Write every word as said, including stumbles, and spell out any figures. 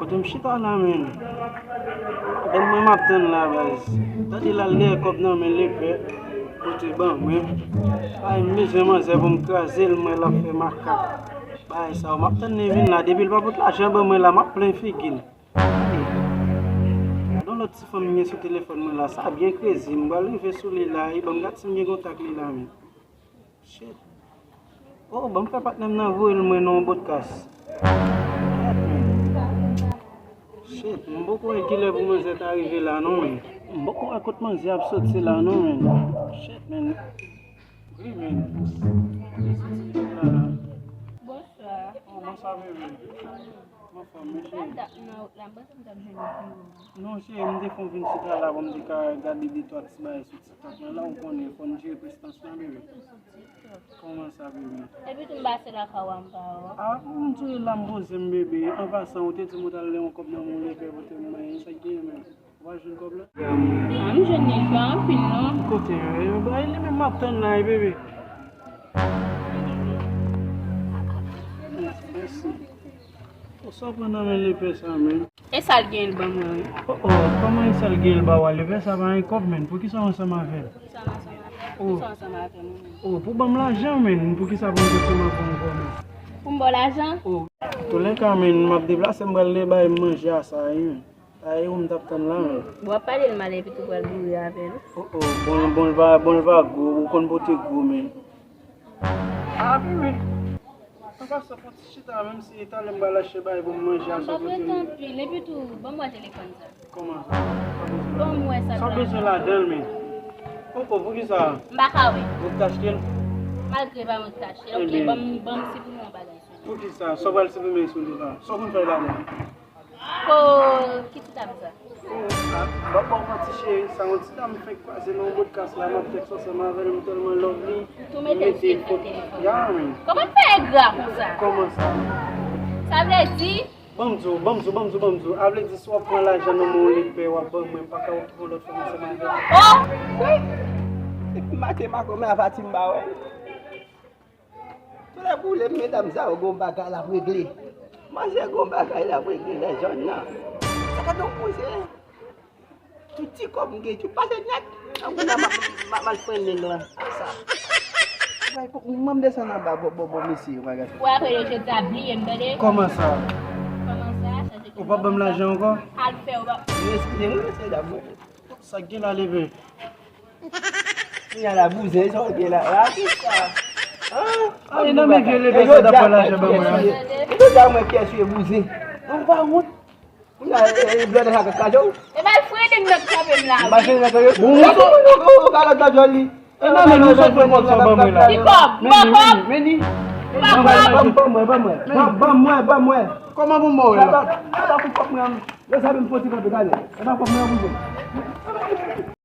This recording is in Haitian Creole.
Madanm chita la, men. Madanm mwen m ap tann la, baz. Tande l al dèyè kòb nan men lepè pou te ban mwen. Ay, m bezwen manzè pou m kraze l, mwen l ap fè makak. Bagay sa yo, m ap tann li vin la. Depi l pa pot lajan ban mwen la, m ap plen figi l. Gade yon lòt ti fanm gen sou telefòn mwen la, sa byen krezi. M pral rive sou li la, e ban m gad si m gen kontak li la, men. Shit. Oh, ban m fè patnè m nan voye l mwen nan yon bòdkas. Shit, man. Shit, m poko wè kilè pou manzè ta rive la, non, men. M poko wè kot manzè ap soti la, non, men. Shit, man. Wi, men. Bonswa. Oh, bonswa, bebe. Anfòm, wi, cheri. Sa dat nan wout la, m panse m t ap jwenn ou pi wo. Non, cheri, m te fon vin chita la pou m te ka gade de twa ti bagay sou TikTok la, la, ou konnen, fò n jere prestans lan, bebe. Kòman sa, bebe? Epi tou m pase lakay ou a, m pa wè w. Ah, m tou la, m poze m, bebe. An pasan, ou te di m ou t al lè yon kòb nan men w, lepè pote m mwen, sa k genyen menm? Ou pa jwenn kòb la? Ah, m jwenn li, li pa anpil, non. Kote, eh, bay li menm m ap tann la, eh, bebe. Mèsi, mèsi. Ou sa pran nan men lepè sa, men? E sa l gen l ban mwen, wi. Oh, oh, kòman e sa l gen l ba w a? Lepè sa pa gen kòb, men. Poukisa w ansanm avè l? Poukisa m ansanm avè l? Oh. Poukisa w ansanm avè m, wi? Oh, pou ban m lajan, men. Poukisa pou m te ansanm avè w ankò, men? Pou m ba w lajan? Oh. Toulèka, men, m ap deplase, m pral de bay manje a sa, wi, men. Sa e ou m t ap tann la, men. W ap pale l mal epi tou pral boure avè l. Oh, oh, bon, bon, l va, bon, l va gwo, ou konn pote gwo, men. Ah, bebe. An pasan, fon ti chita, menm si talè m pral achte bagay pou m manje a, sa pote. M pa prete anpil, epi tou, ban m wè telefòn sa. Kòman sa? Ban m wè sa. Sa w bezwen ladan l, men? Oh, oh, poukisa? M pa ka wè. Ou t achte l? Malgre pa mwen ki t achte l. Ok, ban m, ban m siprime yon bagay sou li. Poukisa? Sa w pral siprime sou li la? Sa w konn fè ladan l? Ko, ki ti dam sa? Ban m ba w manti, cheri, sa yon ti dam m fenk kwaze nan yon podcast la, m ap tèks ansanm avè l, m tèlman love li. Tou mete l silvouplè telefòn. Ya, men. Kòman fè engra konsa? Kòman sa? Sa vle di? Ban m di w, ban m di w, ban m di w, ban m di w. A vle di si w ap pran lajan nan men yon lepè, w ap ban mwen, m pa ka okipe yon lòt fanm ansanm avè l. Oh! Wi! Maten makomè a pati m pa wè l. Tou lè boule, medam sa yo gon bagay l ap regle. Manzè gon bagay l ap regle lè jòn nan. Sa ka donk poze. Tout ti kòb m gen, tout pase nèt. An kounye a m ap, m ap, m ap al fren nèg lan. Sa. Bay, fòk mwen m desann anba bò, bò, bò, mesye yo, bagay. Ou apre yo jodi a bliye m, tande? Kòman sa? Kòman sa? Sa se... Ou p ap ban m lajan ankò? Al fè, ou pa... Eskize m, mesye dam mwen. Sa k gen la, leve? Kounye a la, bouzen, sa w gen la, la, kisa? Ah, ale nan men vye leve sa t ap pran lajan ban mwen an. E jodi a mwen pyès yo bouzen. Ou pa wont? Kounye a, e, e, blòdè sa k kraze w? E bay frede m nan k kanpe m la, wi. Ou kalòt nan djòl li. E nan men nou sot pran kòb sa w ban mwen la. Ki kòb? Ou ban kòb? Men li. Ou ban kòb? Ban mwen, ban mwen. Ban mwen, ban mwen. Kòman pou m ba w la? Sa pa pou kòb mwen an. Yo sa vin fon ti kanpe, gade. E pa kòb mwen an pou jwenn.